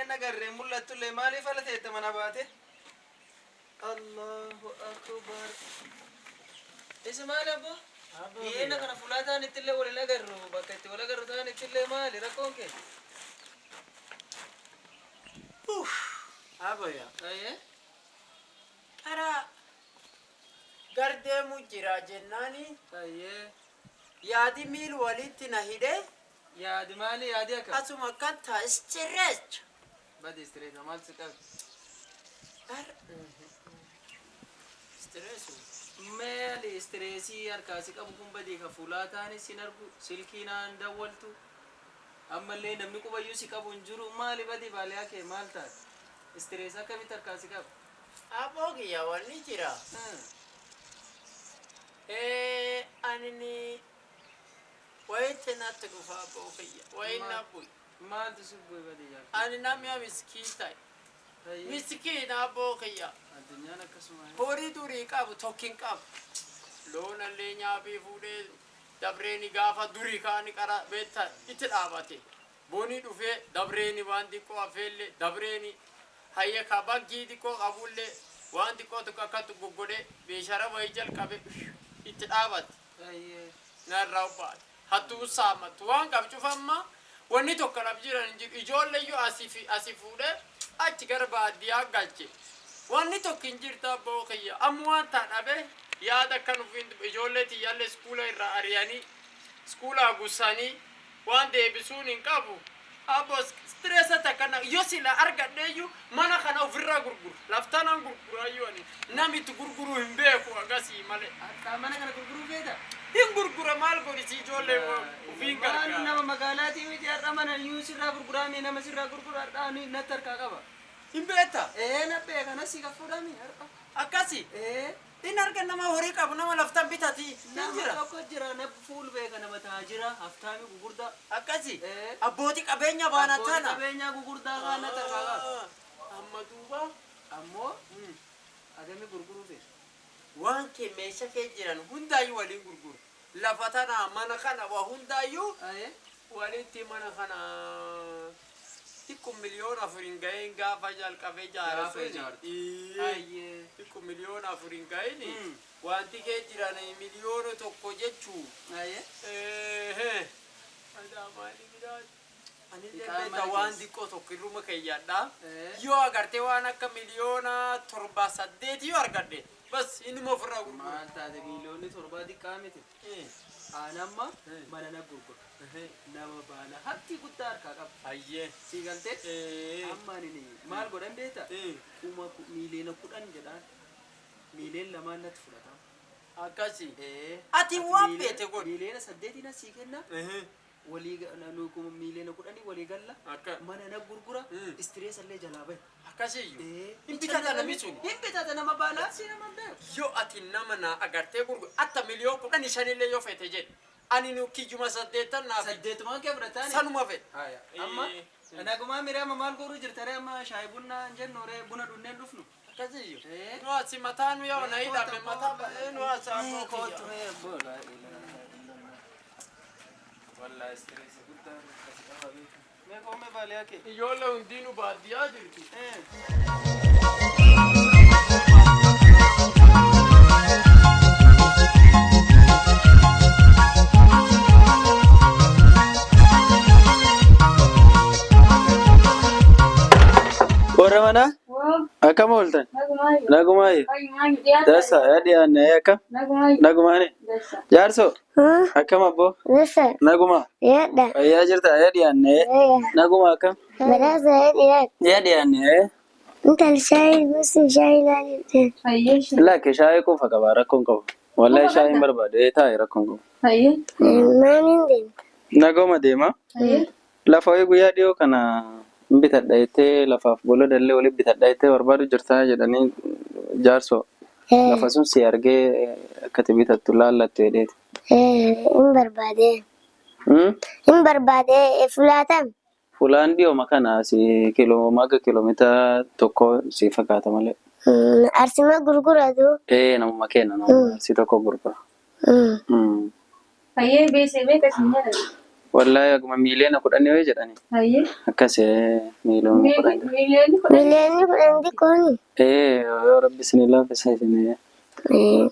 illee nagarree mul'attullee maaliif ala teette mana baate? Allahu akbar. Isa maali abbo? Dhiyeenya kana fulaa ta'an ittillee wal hin agarru bakka itti wal agarru ta'an ittillee maali rakkoon kee? Aboya. Ayyee. Karaa gar deemu jira jennaani Ayyee. yaadi miil walitti na hidhe. Yaadi maali, yaadi akkam? Asuma kan ta'a stretch. Badi stress maal si qabe? Stress. Maali stressii harkaa si qabu kun badii ka fuulaa ta'anis sin argu, silkii naan dawwaltu. Ammallee namni qubayyuu si qabu hin jiru. Maali badii baaliyaa kee maal taate? Stress akkamitti harkaa si qaba? Aboo kiyya, wanni jira. Ani wayitti natti dhufa, aboo kiyya. Wayi na bu'i. Maaltu si bu'e badii jaartii? Ani namni miskiin ta'e. Miskiin, aboo kiyya. Addunyaan akkasuma. Horii durii qabu tokkin qabu. Loonallee nyaabii fuudhee dabreeni gaafa durii kaani qara beektaa itti dhaabate. Boni dhufee dabreeni waan xiqqoo affeellee dabreeni hayya ka baggii xiqqoo qabullee waan xiqqoo tokko akkatti goggodhee beeshara wayii jalqabe itti dhaabate. Narraa obbaate. Hattuu saamattu waan qabu cufamma wanni tokko laf jiran hin jiru. Ijoolleeyyuu asii asii fuudhee achi gara baadiyyaa galche. Wanni tokko hin jirtu, abboo kiyya. Amma waan taa dhabe yaada akkan ufiin ijoollee tiyyaallee iskuula irraa ari'anii iskuulaa gussanii waan deebisuun hin qabu. Abbo, stressa takkana yoo sila argadheeyyuu mana kana ofirraa gurguru. Laftanaan gurguraayyuu ani namitti gurguruu hin beeku agasii malee. Harkaa mana kana gurguruu feeta? Hin gurgura, maal godhisi, ijoollee ufiin Maal gargaara. Nama magaalaatii miti, har'a mana iyyuu sirraa gurguraame, nama sirraa gurgura har'a ani natti harkaa qaba. Hin beekta? Ee, na beeka, na si kaffuudhaami har'a. Akkasi. Ee. Hin argan, nama horii qabu, nama laftan bitati hin Nama jira. tokko jira, na fuul beeka, nama taajira haftaami gugurdaa. Akkasi. Ee. Abbootii qabeenya baana Abbootii tana. qabeenyaa gugurdaa kaan natti harkaa qaba. Amma duuba. Ammoo agami gurguruu feeta? Waan kee meeshaa kee jiran hundaayyuu waliin gurguru. Lafa tana, mana kana, waa hundaayyuu walitti. Mana kana xiqqoo 4 miliyoona ga'een gaafa jalqabee Gaafa ijaare. ijaarte. Xiqqoo 4 miliyoona ga'een wanti kee jiran 1 miliyoona jechuu. Anillee Iqaa beekta mana waan keessa. xiqqoo tokko irruma keeyyadha. Yoo agartee waan akka 8 miliyoona yoo argadhe bas inuma ofirraa gurgura. Maal taate, 7 miliyoona xiqqaa miti. Aan amma mana na gurgura. Nama baala habtii guddaa harkaa qaba. Sii galtee? Amma ani maal godhan beekta? Kuma 10 miliyoona jedhaan. 2 miliyoona natti fudhatama. Akkasi. Ee. Ati waan feete godhi. 8 miliyoona sii kenna. Walii nu kuma 10 miliyoona walii galla. Akka. Mana na gurgura. Stress illee jalaa bahi. Akkasiyyuu. Ee. Hin bitata namni sun. Hin bitata, nama baalaa si nama hin beeku. Yoo ati nama na agartee gurguru atta 15 miliyoona yoo feete jedhe. Ani nu kiyyuma 8 naaf. Saddeetumaan kee fudhataani. Sanuma fedhe. Haya. Amma nagumaa miree, amma maal godhuu jirta ree? Amma shaayii bunaa hin jennu ree, buna dhunneen dhufnu. Akkasiyyuu. Ee. Nu asi mataa nu yoo na hidhame mataa ba'ee nu as Mee kootu mee abboo, laa ilaaha illallah. Wallahi stress guddaa akkasi qaba beeku. Mee koomee baaliyaa kee. Ijoollee hundinuu baadiyyaa jirti. Ee. Warra manaa akkam ooltan? Nagumaayi. Dassa yaa dhiyaanne, akkam? Nagumaani. Jaarsoo akkam abboo? Dassa. Naguma. Yadda. Fayyaa jirta? Yaa dhiyaanne. Naguma, akkam? Badhaasa dhiyaate. Yaa dhiyaanne. Intal shaayii gosti shaayii ilaalii. Lakki, shaayii quufa qaba, rakkoon qabu. Wallahi shaayii hin barbaadu. Ee, taa'e, rakkoon qabu. Maaliin deemta? Naguma deema. Lafa wayii guyyaa dhiyoo kana hin bitadha jettee, lafaaf boloda illee waliin bitadha jettee barbaadu jirtaa jedhanii, jaarsoo. Lafa sun si argee akka ati bitattu laallattu jedheeti. Hin barbaade. Hin barbaade, fulaatam. Fulaan dhiyooma kana si kiloo maga kiiloomeetira 1 si fakkaata malee. Arsima gurguratu. Ee, namuma kenna, namuma si tokko gurgura. Fayyee beesee beeka siin jedhan. Wallaahi akkuma 10 miiliyoona wayii jedhani. Hayyee. Akkas 10 miiliyoona. 10 miiliyoona. 10 miiliyoona xiqqooni. Ee, yoo rabbi isin laaffisa isin.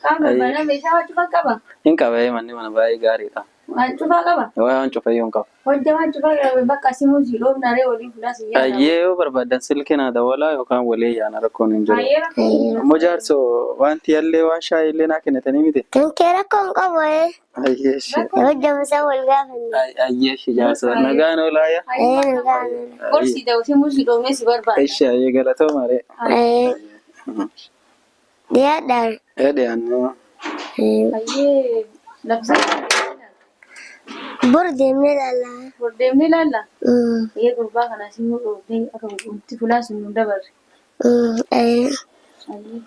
Qaama mana meeshaa waan cufaa qaba. Hin qaba, manni mana baay'ee gaariidha. Waan cufaa qaba. Waan cufayyuu hin qaba. Hojja waan cufaa qaba bakka simuu si dhoofnaree waliin fuudhaa si yaada. Ayyee, yoo barbaadan silkii naa dawwalaa yookaan walii yaana, rakkoon hin jiru. Hayyee. Ammoo jaarsoo, wanti allee waan shaayii illee naa kennitanii miti. Kan kee rakkoo hin qabu ee. Ayyee ishee. Hojjamu isaa wal gaafanne. Ayyee ishee jaarsoo, nagaan oolaaya. Ee, nagaan. Gorsii ta'u simuu si dhoofnee si barbaada. Ishee, ayyee, galatooma ree. Ee. Dhiyaadhaan. Ee, dhiyaannee. Hayyee, labsa. Bor deemnee ilaalla. Bor deemnee ilaalla. Mm. Hayyee, gurbaa kana simuu dhoofnee akka wanti fulaa sun nu dabarre. Ee. Hayyee.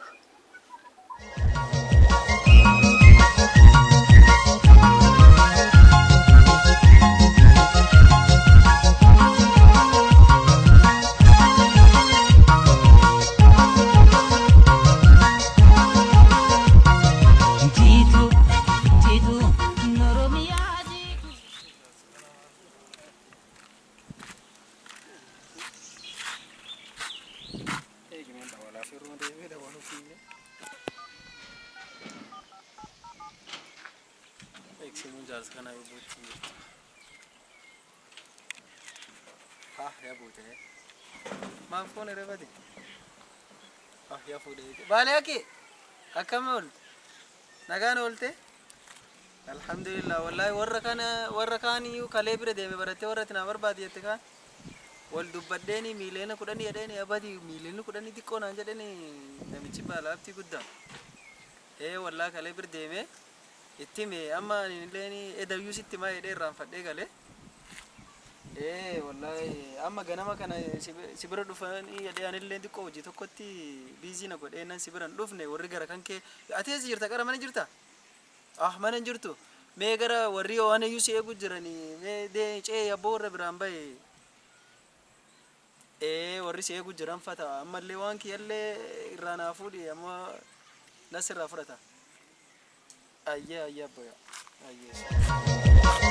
Jitu, jitu, Oromiyaa jitu. Eegimeen dawalaa fi yeroo deemee dawaluu fiilee. Eegsimuun jaarsa kanaa yoo buutti hin jirtu. Haa, yaa buute. Maal foon herefate? Ah, yaa fuudhee. Baalee akki akkam oolte? Nagaan oolte? Alhamdulillah, wallahi warra kana warra kaaniyyuu kalee bira deeme barattee warra itti naa barbaade jette kaan. Wal dubbadheeni 10 miiliyoona jedheeni, abadi 10 miiliyoona xiqqoo naan jedheeni namichi baalaabtii guddaa. Ee, wallaa kalee bir deeme itti hime, amma ani illeen edayyuu sitti himaa jedhee irraanfadhee galee. Ee, wallaahi amma ganama kana si bira dhufanii jedhee anillee xiqqoo hojii tokkotti busy na godhee nan si bira hin dhufne. Warri gara kan kee, ati eessa jirta? Gara mana jirta? Ah, mana hin jirtu. Mee gara warri waan iyyuu si eegu jiranii, mee dee cee abboo warra biraan bahe. Ee, warri si eegu jiran fata, ammallee waan kiyyallee irraa naa fuudhi, amma nas irraa fudhata. Ayyee, ayyee abboya. Ayyee.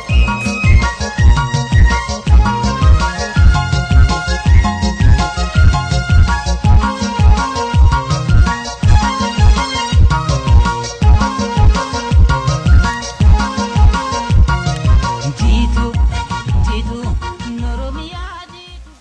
Jitu, jitu, Oromiyaa jitu.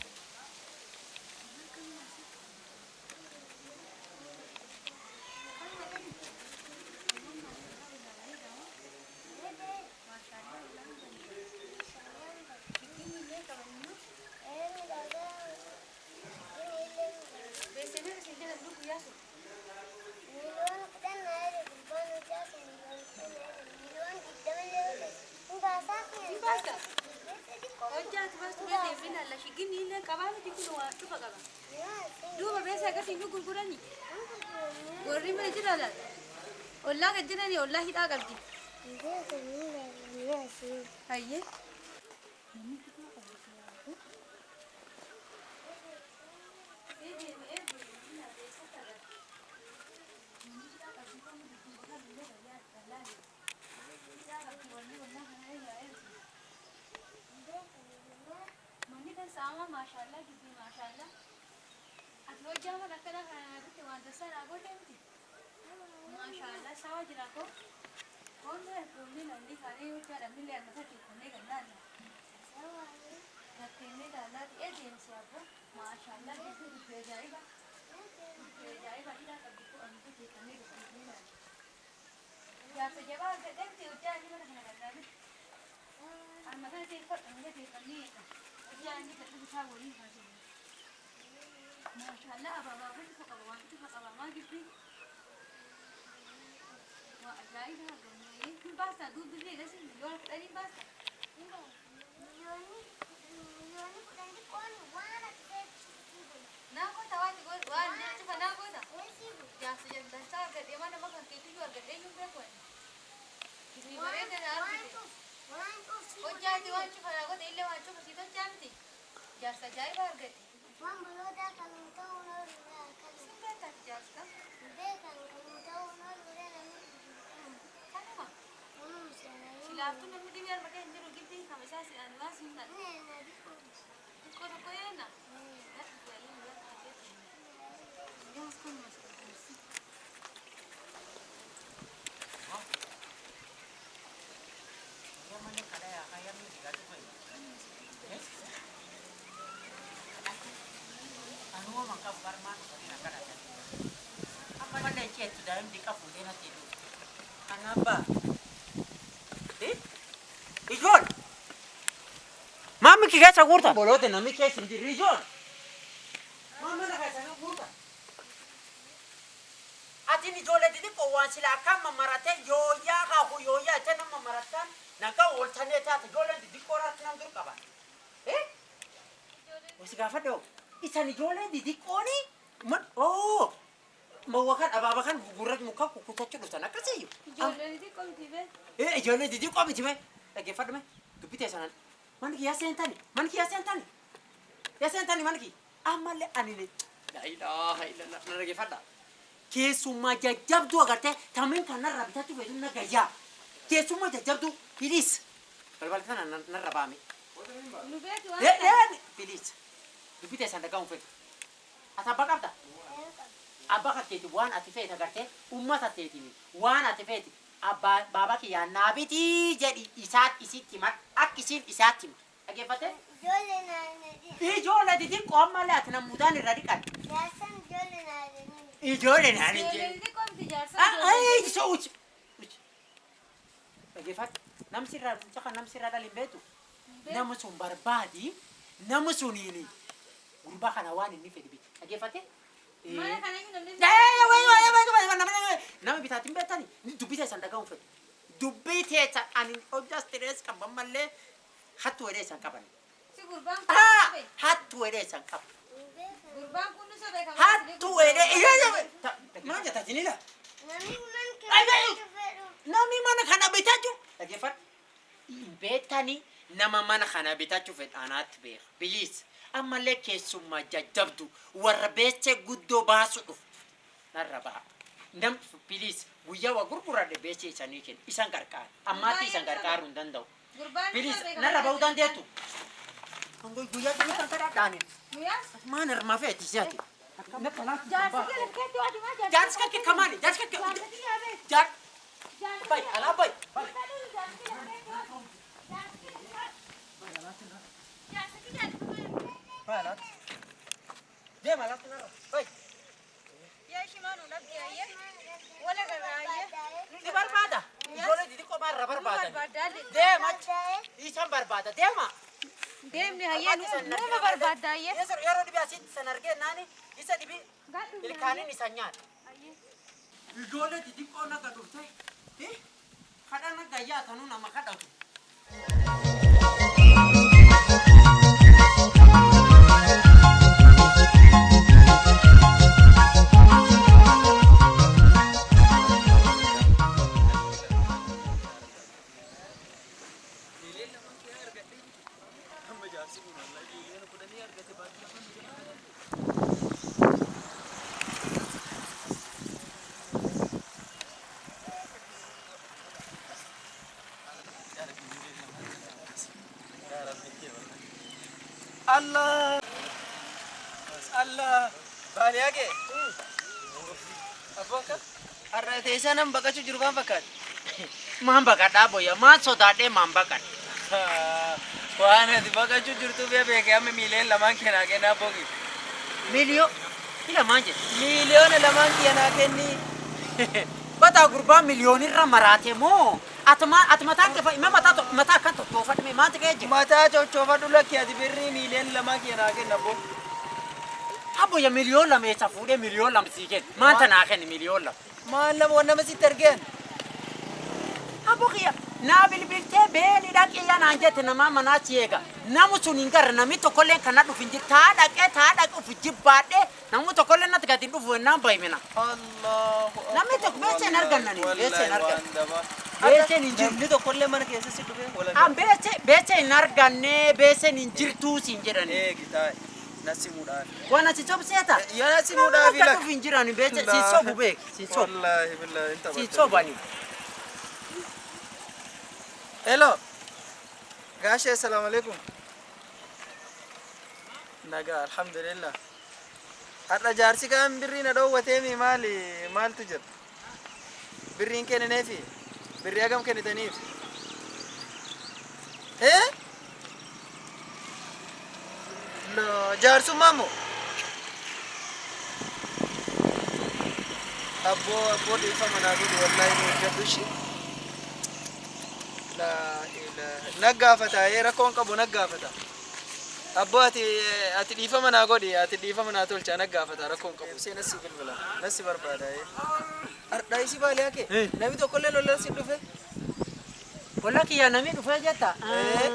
Hojjaatu baastuu deemnee ilaalla. Shiginni illee qabaa miti, kun waan cufa qaba. Duuba beesa akkasii nu gurgurani. Warri mana jira laata? Ollaa gad jirani, ollaa hidhaa qabdi. Hayyee. Manni kan saamaa, maashaallah dubbii maashaallah. Ati hojjaa mana akkana kana bitte waan tasaa naa goote miti. Maashaallah, sawa jira ko. Koon dura namni kaanee hojjaa dhabnillee almata teeffannee gannaanna. Gatteenee ilaallaa dhi'ee deemsi abbo. Maashaallah, dubbii dubbii ajaa'iba. Dubbii ajaa'iba hidhaa qabdi ko almata teeffannee gatteenee ilaalla. Jaarsa jabaa argadhee miti hojjaa inni mana kana gannaa miti. Almata teeffadhu, almata teeffannee hojjaa inni gadhu isaa waliin haasa'u. Maashaallah, abaabaa cufa qaba, waan cufa qaba, maa gibbii. Waa ajaa'iba argamee. Hin baastaa duubbi fi eegasi 10 miiliyoona hin baastaa. Naa goota waan waan cufa naa goota. Jaarsa jallansaa argadhee mana nama kan keetiyyuu argadhee iyyuu beeku ani. Dubbii bareeda na argite. Hojjaati waan cufa naa goota illee waan cufa sii tolchaa miti. Jaarsa ajaa'iba argadhe. Sin beektaati jaarsa. Kanuma. Silaaftuu namni dhibee armatee hin jiru gibbii kama isaa. Jaasi ani waan siin dha. Xiqqoo tokko yeena. Jaas kun masqalteessi. Ijoon! Maammi kee keessa guurta? Boloote namni keessa hin jirre ijoon! Maamma na keessa na guurta? Atiin ijoollee xixiqqoo waan sila akkaan mammaratee yooyyaa kaaku yooyyaa jettee nama mammarattan nagaa ooltanee taate ijoolleen xixiqqoo irratti nam dur qaban. Eh? Wasi gaafadhu isan ijoollee xixiqqooni man oo mawwa kan abaaba kan gurgurra muka kukkutachuu dhuftan akkasiyyuu. Ijoolleen xixiqqoo miti bee. Eh, ijoollee xixiqqoo miti bee. Dhaggeeffadhu mee. Dubbii ta'e sanaan. Manni kiyyaa seentani. Manni kiyyaa seentani. Yaa seentani manni kiyya. Ammallee ani ne. Laa ilaaha illallah. Na dhaggeeffadha. Keessummaa jajjabduu agartee tamiin kan narraa bitachuu feetu na gayyaa. Keessummaa jajjabduu. Please. Balbala kana narra baame. Nu beeki waan Eh, ta'eef. eh, please. Dubbii ta'e san dhaga'uun fedhu. Ati abbaa qabda? Abbaa kakkeeti waan ati feete agartee uummata teetiin waan ati feete abbaa baaba kiyyaa naa bitii jedhi isaat isitti himan akka isiin isaatti himtu. Dhaggeeffattee? Ijoollee naannoo. Ijoollee xixiqqoo ammallee ati nammuudhaan irra dhiqan. Jaarsan ijoollee naannoo. Ijoollee naan hin Ijoolleen jedhu. xixiqqoo miti jaarsa. Ah, ay, so uchi. Uchi. Dhaggeeffadhu. Namni sirraa mucaa namni sirraa dhala hin beektu. Nama sun barbaadi nama suniini gurbaa kana waan inni fedhi biti. Dhaggeeffattee? Mana kana iyyuu namni. Nama bitaatiin beektani dubbii teessan dhaga'uun fedhu. Dubbii teessan ani hojjaa stress qaban mallee hattu wedee isaan qaban. Si gurbaan kun Ah! nu sobe. Hattu wedee isaan qaban. Gurbaan kun nu sobe kan Hattu wedee. Maal jetta jinila? Namni mana Ay, ay. keessa fedhu. Namni mana kana bitachuu. Dhaggeeffadhu. Hin beektani nama mana kana bitachuu fedhu anaatti beeka. Please. Ammallee keessummaa jajjabdu warra beeksee guddoo baasu dhufu. Narra ba'a. Nam please guyyaa waa gurguradhe beeksee isanii kennu. Isan gargaara. Ammaatti isan gargaaruu hin danda'u. Gurbaan nu Please sobe kan narra ba'uu dandeettu. Guyyaa dhibee kan kadhadhaani. Guyyaa. Maan hirmaa feeti si'ati. Jaarsi kee lakkeetti waa dimaa jaarsi. Jaarsi kakke kamaani? Jaarsi kakke. Jaarsi kiyyaa bee. Jaar. Jaarsi Bay alaa bay. Bay alaatti. Deema alaatti narra. Bay. Ni barbaada. Ijoollee xixiqqoo maal irra barbaadan? Deema achi. Isaan barbaada. Deema. Deemni hayyee nuuma barbaadda hayyee. Yeroo dhibii asitti san argee naani isa dhibii ilkaaniin isa nyaata. Ijoollee xixiqqoo naga dhufte kadha naga yaatanuu nama kadhatu. Allah Allah baaliyaa Abboo akka har'a teessaa nam baqachuu jiru kan fakkaate. Maan baqadhaa boyya maan sodaadhee maan baqadha. Waan ati baqachuu jirtuuf yaa beekee amma miiliyoona lamaan kennaa kennaa boogi. Miiliyoo ila maan jedhe. Miiliyoona lamaan kennaa kenni. Bataa gurbaa miliyoonirra maraate moo ati mataa kefa ima mataa mataa akkan tottoofadhame maal ta'ee jira. Mataa cochoofadhu lakki ati birrii miiliyoona lamaan kennaa kenna boo. Abboyya 2 miliyoona eessa fuudhee 2 miliyoona sii kenna. Maal tanaa kenni 2 miliyoona? Maal nama waan nama sitti argeen? Abbo kiyya naa bilbiltee beeni dhaqiyya naan jette namaa manaa si eega. Namu sun hin garre namni tokkollee kan na dhufu hin jiru. Taa dhaqee taa dhaqee uf jibbaadhee namni tokkollee natti gadi hin dhufu ennaan bayimina. Allahu Namni tokko beeksee hin argannani, beeksee hin arganne. arganne. Beekseen hin jiru. Namni tokkollee mana keessa si dhufe wala. An beeksee beeksee hin arganne beekseen hin jirtuu siin jedhani. Eegi taa'e nasi muudhaan. Waan ati sobseeta. Yaa nasi muudhaaf Namni dhufu hin jirani beeksee siin sobu beeki siin sobu. Wallaahi billaahi hin Siin taphatte. sobani. Hello. Gaashee, assalaamu alaikum. Nagaa, alhamdulillah. Har'a jaarsi kaan birrii na dhoowwateemi, maali maaltu jira? Birriin kennineefi? Birrii hagam kennitaniif? Eh? Lo, jaarsummaa moo? Abboo, abboo, dhiifama naa godhi, wallaahi nu hojjedhu ishii. Laa ilaaha. Naggaafata, ee, rakkoon qabu naggaafata. Abboo, ati dhiifama naa godhi, ati dhiifama naa tolcha, naggaafata, rakkoon qabu. Ibsee nasi bilbila nasi barbaada, ee. Ardhaa isi baalee hake namni tokkollee lola si dhufe. Ollaa kiyya namni dhufee jetta? Ee.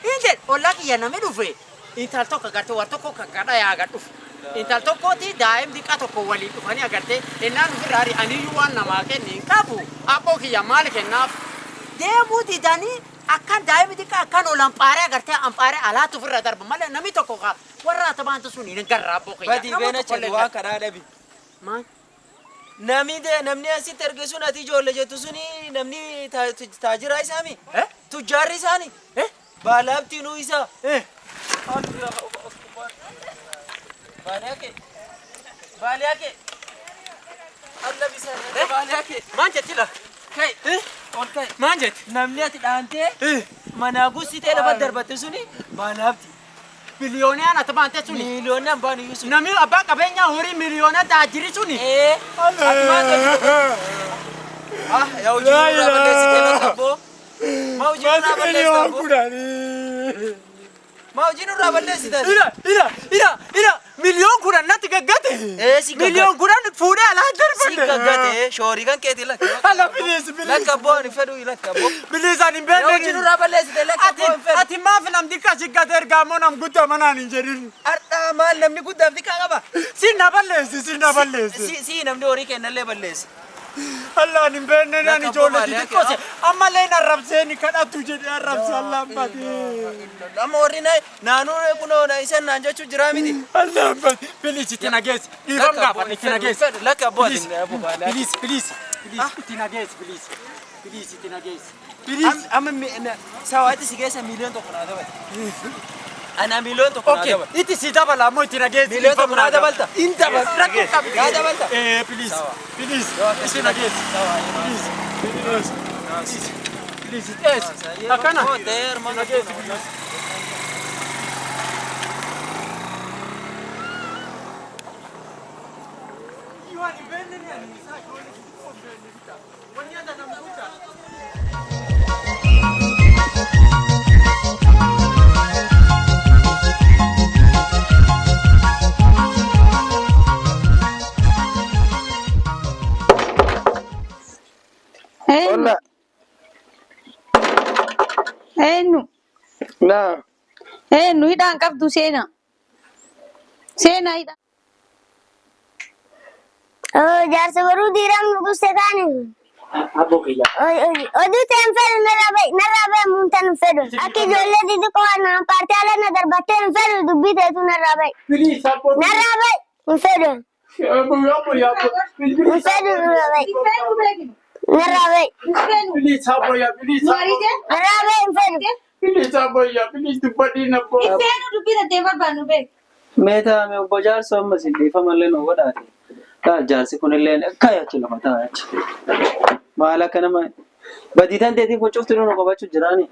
Hin jedhe, ollaa kiyya namni dhufe. Intal tokko agartee war tokko kan kadha yaa dhufe. Intal tokkooti daa'im xiqqaa tokko waliin dhufanii agartee ennaan ofirraa ari aniyyuu waan namaa kenne hin qabu. Abboo kiyya, maal kennaaf? Deemuu didanii akkan daa'imni xiqqaa akkan ol amphaaree agartee amphaaree alaatti ofirra darba malee namni tokko ka warra atabaantu sun hin garra, abboo kiyya. Badii Nama beena tokkollee jedhu hin waan kadhaa dhabi. Maal? Namni de namni asitti erge sun, ati ijoollee jettu suni, namni taajiraa isaami. Eh? Tujjaarri isaani. Eh? Baalaabtiinuu isaa. Eh? Baaliyaa kee. Baaliyaa kee. Alla bisaan baaliyaa kee. Maal jetti la? Kai. Ol kai. Maal jetti? Namni ati dhaantee manaa gussitee lafa darbatte suni baalaabti. Biliyooniyaan atabaante suni. Miiliyoonni hambaan iyyuu suni. Namni abbaa qabeenyaa horii miliyoona taajiri suni. Ee. Ati maal tolchite? Ah, yaa hojii nurraa balleessitee lakka abboo. Maa hojii nurraa balleessite, abboo? Maa hojii nurraa balleessitan? Ila ila ila ila, 10,000,000 natti gaggate. Ee, si gaggate. 10,000,000 fuudhee alaa Si darbadhe. gaggate shoorii kan keeti lakka. Ala, please, please. Lakka abboo, ani fedhu lakka abboo. Please, ani hin Yaa hojii beekne. nurraa balleessite lakka Ati abboo, hin fedhu. ati maaf namni kasi gate ergaa immoo nam guddaa manaan hin jedhin. Har'aa maal namni guddaaf xiqqaa qaba? Si na balleessi, si na balleessi. Si namni horii kennallee balleesse. Allaan hin beekne naan Lakka abboo ijoollee maali xixiqqoose. akka? Ammallee hin arrabseeni kadhattu jedhee arrabse, Allaan bate. Amma warri naanuu kunoo na isan naan jechuu jiraa miti. Allaan bate. Please, itti nageessi. Dhiifam gaafadha, itti nageessi. Lakka abboo, ati Please, abboo baala. please, please, please, itti nageessi, please. Please, itti nageessi. Please. Amma sawaatti si keessa 1,000,000 naa dabale. Ana 1,000,000 naa Okay, dabale. itti si dabala ammoo itti nageessi. 1,000,000 naa dabalta. In dabala. Rakkoo qabdi. Naa dabalta. Eh, please. Sawa. Please. Itti nageessi. Please. Please. Please. Please. Yes. Akkana. Itti nageessi, please. Eenyu? Hola. Eenyu? Naa. Eenyu hidhaan qabdu seenaa? Seenaa hidhaa. Oh, jaarsa baruu diiram nuguste kaani. Abboo kiyya. Oduu ta'e hin fedhu, narraa ba'i, narraa ba'i, muuntan hin fedhu. Akka ijoollee xixiqqoo waan paartii ala na darbattee hin fedhu, dubbii ta'etu narraa ba'i. Please, abboo. Narraa ba'i, hin fedhu. Abboo, abboo, abboo. Hin fedhu, narraa ba'i. Hin feenu beeknu. Narraa ba'i. Hin feenu. Please, abboo, yaa please. Nu ariite? Narraa ba'i, hin fedhu. Please, abboo, yaa please dubbadhiin abboo. Hin feenu, dubbii tattee barbaannu beek. Mee taa'ame, obbo Jaarsoo, amma isin dhiifamallee nu godhaate. Taa jaarsi kunillee akka achi lafa taa'e achi. Maal akka nama badii tan teetiin kun cufti nu qabachuu jiraani.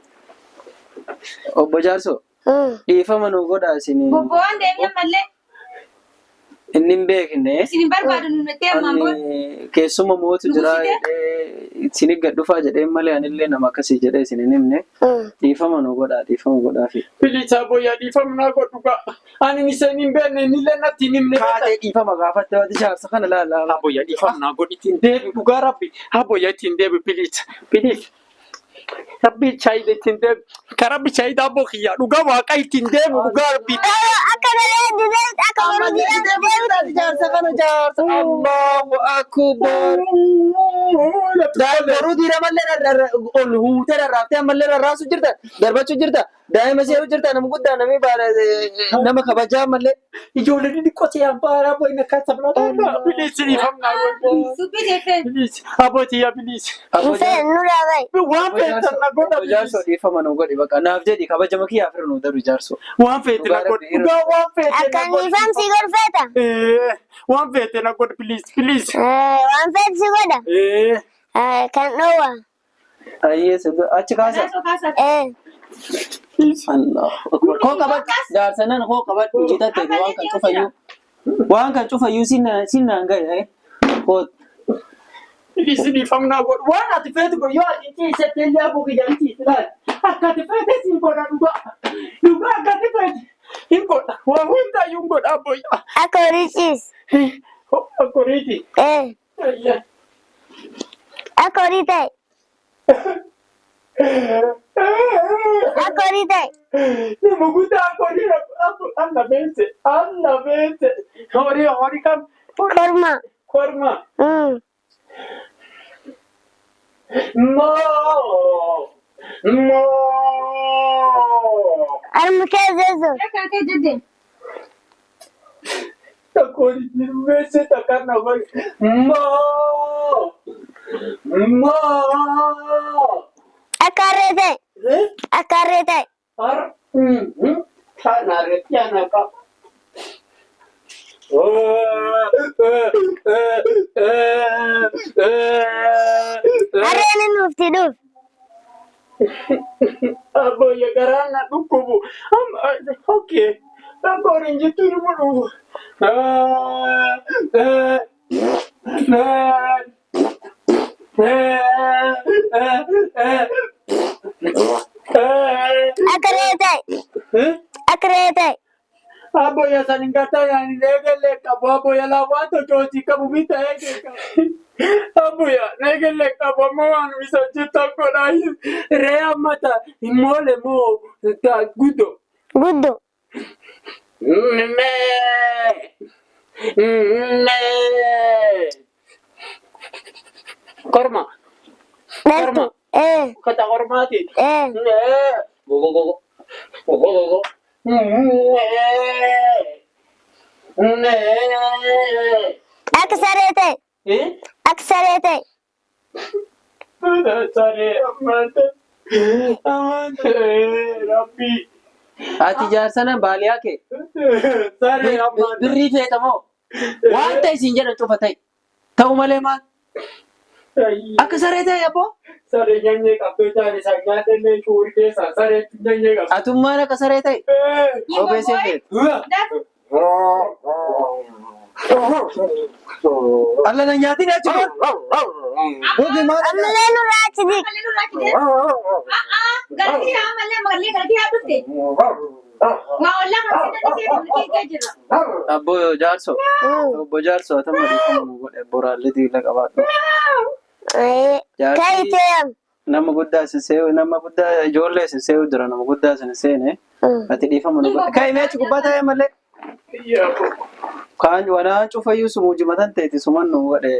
Obbo Jaarsoo, dhiifama nu godhaa isin. Bobbo'aan deemee ammallee Inni hin beekne. isin hin barbaadu nu nettee ammaan booda. Ani keessuma mootu jira jedhee isin gad dhufaa jedhee malee anillee nama akkasii jedhee isin hin himne. Dhiifama nu godhaa, dhiifama godhaafi. Please, abboo, yaa dhiifama naa godhu gaa. Ani isin hin beekne, innillee natti hin himne. Kaatee dhiifama gaafatte waati jaarsa kana laala. Abboo, yaa dhiifama naa godhi, ittiin deebi, dhugaa rabbi. Abboo, yaa ittiin deebi, please. Please. Rabbi shaayida ittiin deebi. Ka rabbi shaayida, abboo kiyya, dhugaa waaqa ittiin deebi, dhugaa rabbi. Akka malee dideetti akka baruu diiram deebitti. Jaarsa kana jaarsa, Allahu akbar. Boruu diiramallee ol huutee rarraaftee ammallee rarraasuu jirta, darbachuu jirta. Daa'ima se'uu jirta nama guddaa namni baala nama kabajaa malee. Ijoolleen xixiqqoo se'an baara boyna kan sabna bilis dhiifamnaa godhe. Dubbii teeffeen. Bilis abbootii yaa bilis. Hin fe'u nurraa ba'i. Waan feetan na godha bilis. Jaarsoo dhiifama nu godhi baqa naaf jedhi kabajama kiyyaaf irra nu daru jaarsoo. Waan feete na godhe. Dhugaa waan feete na Akkan godhe. dhiifamsi godhfeeta. Waan feete na godhe bilis bilis. Waan feetu si godha. Kan dhoowwa. Ayyee achi kaasa. Kaasoo kaasaa. Allahu akbar. Koo qabadhu jaarsa nan koo qabadhu hojii ta'e waan kan cufayyuu. Waan kan cufayyuu sinnaan gahe. Koo Bilis dhiifamnaa godhe. Waan ati feetu godhe yoo ati ciisette illee abboo kiyya hin ciisi laal. Akka ati feete siin godha dhugaa. Dhugaa akka ati feete hin godha. Waan hundaayyuu hin godha abboyyaa. Akka horii ciis. Akka horiiti. Akka horii ta'e. Akka horii ta'e. Nama guddaa akka horii alla beese alla beese. Horii horii kam? Korma. Korma. Moo. Moo. Harmi kee zeezo. Akka kee jedhe. Takka horii jirmeesse takka na godhe. Moo. Moo. Akka harree ta'e. Akka harree ta'e. Har. Kana reetti ana qaba. Harreen inni ufti dhuuf. Abboyya garaan na dhukkubu. Okay. Akka horiin jettu ilma dhufu. Akka re'ee ta'e. Akka re'ee ta'e. Abboyya san gata yaani eegalee qabu. Abboyya laa waan tochoosii qabu mita eegee qabu. Abboyya eegalee qabu amma waan isa hojjetan godhaa. Re'ee ammata moole moo guddo. Guddo. Mee. Mee. Korma. Dhaltu. Kata kormaati. Mee. Gogo gogo. Gogo gogo. Mee. Mee. Akka saree ta'e. Akka saree ta'e. Saree ammaanta. Ammaanta. Rabbi. Ati jaarsa nan baaliyaa kee. Saree ammaanta. Birrii feetamoo. Waan ta'e siin jedhan cufa ta'e. Ta'u malee maal? Akka saree ta'e abboo. Saree nyanyee qabdoo taane isaan nyaata shuurii keessaa saree nyanyee qabdu. Atummaan akka saree ta'e. Kophee seen feetu. Alla na nyaatiin achi kun. Gogi maal? Ammallee nurraa achi diq. Ammallee nurraa achi diq. Galtii ammallee magallee galtii haa dhufte. Waa ollaa kan seetan seetan kee jira. Abbo jaarso. Obbo jaarso atamma dhiifama nu godhe boraallee diila qabaadhu. Kai ta'e. Nama guddaa isin see'u nama guddaa ijoollee isin see'u jira nama guddaa isin seene. Ati dhiifama nu godhe. Kai meechi gubbaa ta'e malee. Kaan wanaan cufayyuu sumuu jimatan ta'eeti suman nu godhe.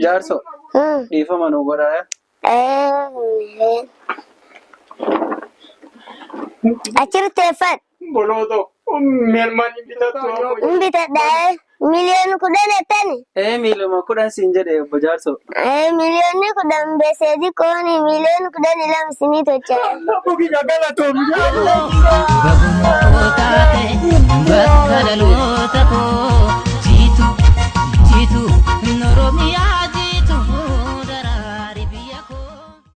Jaarso dhiifama nu godha. Achirratti eeffadhu. Bolooto meelmaan bitatu. Hin bitadha. 10,000,000 jettani. 10,000,000 siin jedhe obbo Jaarso. 10,000,000 beseedi kooni 12,000,000 isinii tolcha. Abbo kiyya galatoomii. Baguma